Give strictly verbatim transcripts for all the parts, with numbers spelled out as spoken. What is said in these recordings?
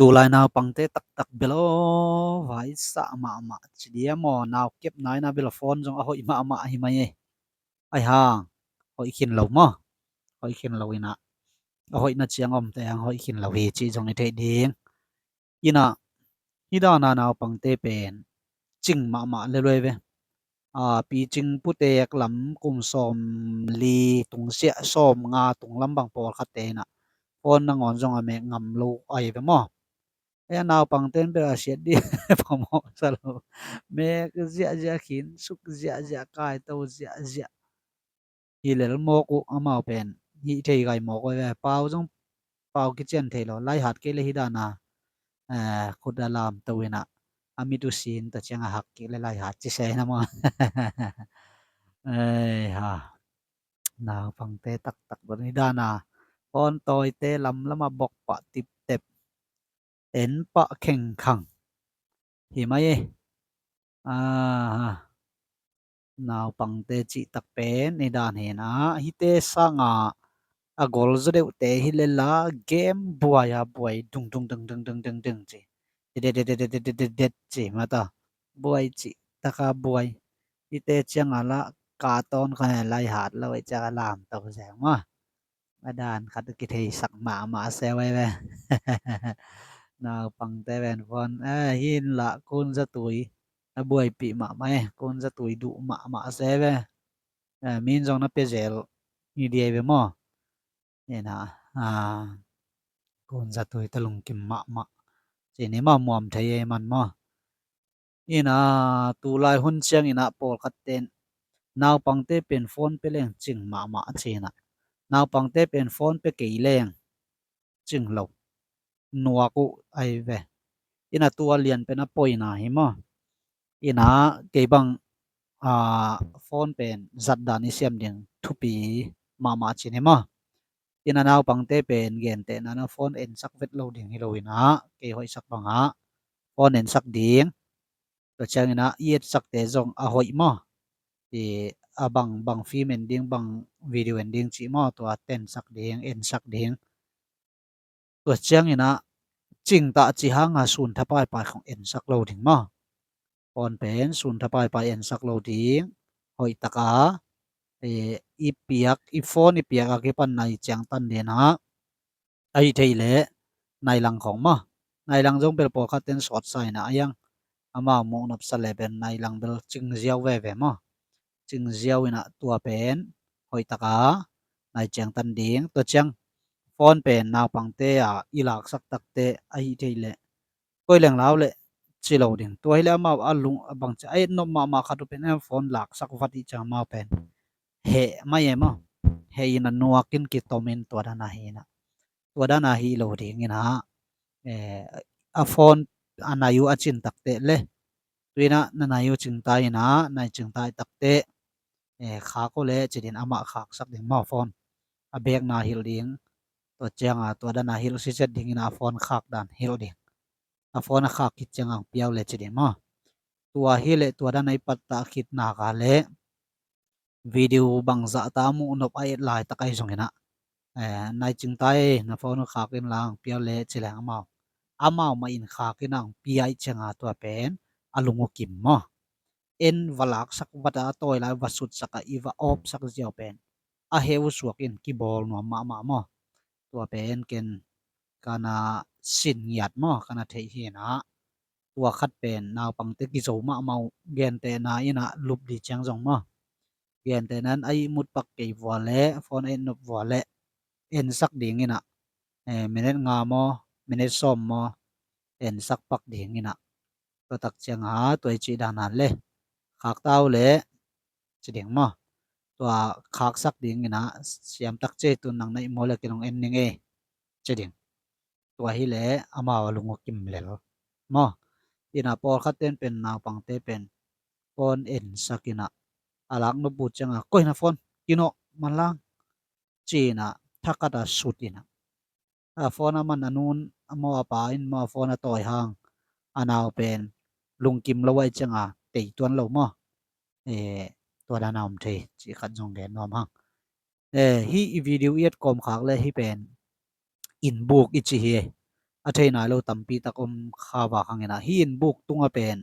Tulai naupangte taktak bel aw, vaisah mahmah ci dia maw, nau kepna in a bel a phone zong a hoih mahmah hi mai e. Ai hang, hoih khin lo maw? Hoih khin lo in a, a hoihna ciang omte hang hoih khin lo hi cih zong i theih ding. In a, hih dan a naupangte pen cing mahmah lel uh ei ve. A, picing putek lam kum sawmli tung siah, sawmnga tung lam bang pawlkhatte in a, phone nangawn zong a mek ngam lo ai ve maw? E, a naupangte in bel a siat dih phamawh sa lo. Mek ziahziah, khinsuk ziahziah, kaito ziahziah. Hi lel mawk uh, amau pen hih thei gai mawk uh ei ve. Pau zong, pau kician thei lo. Laihat kei le hih dan a, eh, khut a lamto in a, a mit uh sin ta ciang a hak kik le laihat ci se na maw? Ei ha. Naupangte taktak bel hih dan a, phone tawite lamlam a bok pah tiptep. En pah khengkhang hi mai e. A, naupangte cihtak pen i dan hi in a, hihte sang a, a gol zaw deuhte hi lel a, game buai a buai, dung dung dung dung dung dung dung ci, det det det det det det det ci mata, buai cihtak a buai. Hihte ciang a lah ka tawn kha, laihat lo ei ciang a lamto zeng maw? A dan khat kitheisak mahmah se uh ei ve. Naupangte pen phone, eh, hi in lah kun zatui a buaipih mahmah e, kun zatui duh mahmah se ve. Eh, min zong na pia zel hi di ei ve maw? Hi in a, a, kun zatui ta lungkim mahmah ci ni maw, muam thei ei man maw? In a, tulai hun ciang in a pawlkhatte in naupangte pen phone pia leng cing mahmah ci in a, naupangte pen phone pia kei leng cing lo, nuak uh ai ve. In a, tua lian pen a poina hi maw? In a, kei bang, a, phone pen zat dan i siam ding thupi mahmah ci ni maw? In a, naupangte pen gentehna in a phone ensak vet lo ding hi lo in a, kei hoihsak bang a phone ensak ding. Tua ciang in a i etsakte zong a hoih maw? I a bang, bang film en ding, bang video en ding cih maw, tua tensak ding, ensak ding. Tua ciang in a cingtah ci hang a sun tha paipai khong ensak lo ding maw? Phone pen sun tha paipai ensak lo ding. Hoih tak a, eh, i piak, i phone i piak a kipan nai ciangtan ding a, ahih thei leh nai lang khong maw? Nai lang zong bel pawlkhatte in sawt sa in a, a iang amau muh nop sa le pen nai lang bel cing ziau veve maw? Cing ziau in a, tua pen hoih tak a nai ciangtan ding. Tua ciang phone pen naupangte a i laksak takte ahih thei leh koi leng lau leh ci lo ding. Tua hi leh amau a lung a bang ci a, a et nop mahmah khat uh pen a phone laksak vat i ciang amau pen heh mai e maw? Heh in a, nuak in kitom in, tua dan a hi in a, tua dan a hi lo ding in a, eh, a phone a nai uh a cin takte le, tu in a na nai uh cingta in a, nai cingta i takte, eh, khak uh le ci ding, amah khaksak ding maw phone. A bekna hilh ding, tua ciang a tua dan a hilh sitset ding in a, a phone khak dan hilh ding. A phone a khak khit ciang a hong pia uh le ci ding maw? Tua hi leh tua dan a i pattah khit nak a le video bangzah ta a muh nop a et laitak ahi zong in a, eh, nai cingta ei, na phone uh khak in la hong pia uh le ci leng amau, amau mah in khak in a hong pia i ciang a, tua pen a lung uh kim maw? En va laksak vat a, a tawi lai va sutsak a, i va awpsak ziau pen a heu suak in kibawl nuam mahmah maw? Tua pen ken ka na sin ngiat maw, ka na theih hi in a. Tua khat pen naupangte kizo mahmah uh, gentehna in a lup di ciang zong maw? Gentehna in a ihmut pak kei vua le, phone a et nop vua le, ensak ding in a, eh, minute nga maw, minute sawm maw, ensak pak ding in a. Tua tak ciang a tua i cih dan a le, khak ta uh le ci ding maw? Tua khaksak ding in a, siam tak ci ei, tun nang na ihmu le kei hong en ning ei ci ding. Tua hi leh amau a lung uh kim lel maw? In a pawlkhatte in pen naupangte pen phone ensak in a, a lak nop uh ciang a, koi na phone, kinawh manlang ci in a, thakat a sut in a, a phone a man a nun a maw, a pa in maw, a phone a tawi hang a nau pen lungkim lo ahih ciang a tei tuan lo maw? Eh, tua dan a om thei cih khat zong gen nuam hang. Eh, hih i video i et kawm khak le hih pen inn buk i ci hi. a thei nai lo tampi tak om kha vak hang ina, hih inn buk tunga pen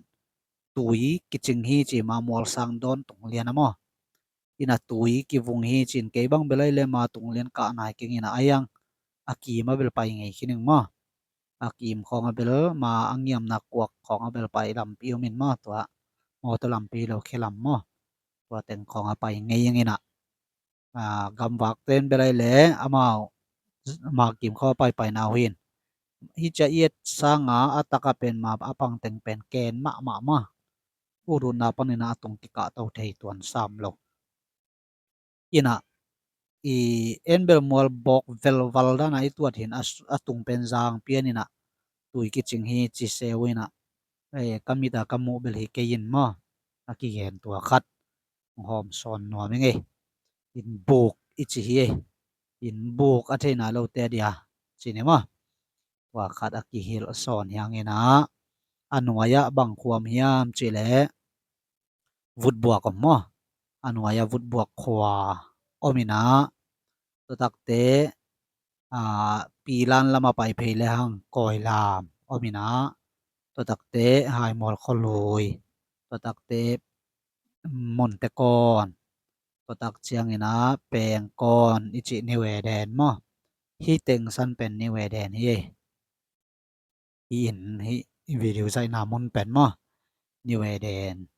tui kicing hi ci ma, mual sang dawn tung lian a maw. Ina tui kivung hi cin, kei bang bel ai le ma tung lian kah nai keng ina, ai ang a kim a bel pai ngei khin ing maw. A kim khawng a bel ma a ngiamna kuak khawng a bel pai lampi om in maw, tua mawtaw lampi lo khe lam maw, tua teng khawng a pai ngei ang ina. Gamvak ten bel ai le amau ma kim khaw paipai nau hin, hi cia iet sanga a taka pen ma a pang teng pen ken mahmah ma, urutna panina a tung kikah to thei tuan sam lo. Ina i en bel mual bawk velval dana i tuat hin a tung pen zang pian ina tui kicing hi ci seu ina, ka mita ka muh bel hi kei in maw, a kigen tua khat hawm sawn nuam ing ei. Inn buk i ci hi ei. Inn buk a thei nai lote a dia ci ni maw. Tua khat a kihilh sawn hi hang ina, a nuai-ah bang khua om hiam cih leh vutbuak om maw. A nuai-ah vutbuak khua om ina, tua takte pilan lama pai phei le hang kawilam om ina, tua takte haimual khualui, tua takte munte kawn, tua tak ciang ina peng kawn i cih New Eden maw. Hih teng san pen New Eden hi ei. Hih inn hih video zaihna mun pen maw, New Eden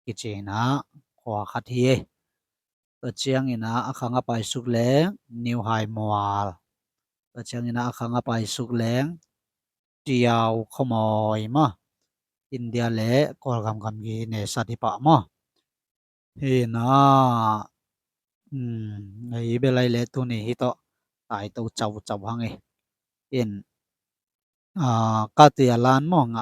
kici ina khua khat hi ei. Tua ciang ina a khang a paisuk leng New Haimual. Tua ciang ina a khang a paisuk leng Tiau Khawmawi maw. India le Kawlgam gamgi nesa dipah maw. Hi ina, ei bel ai le tuni hi tawh taito caucau hang ei. In ka tia lan maw, ngah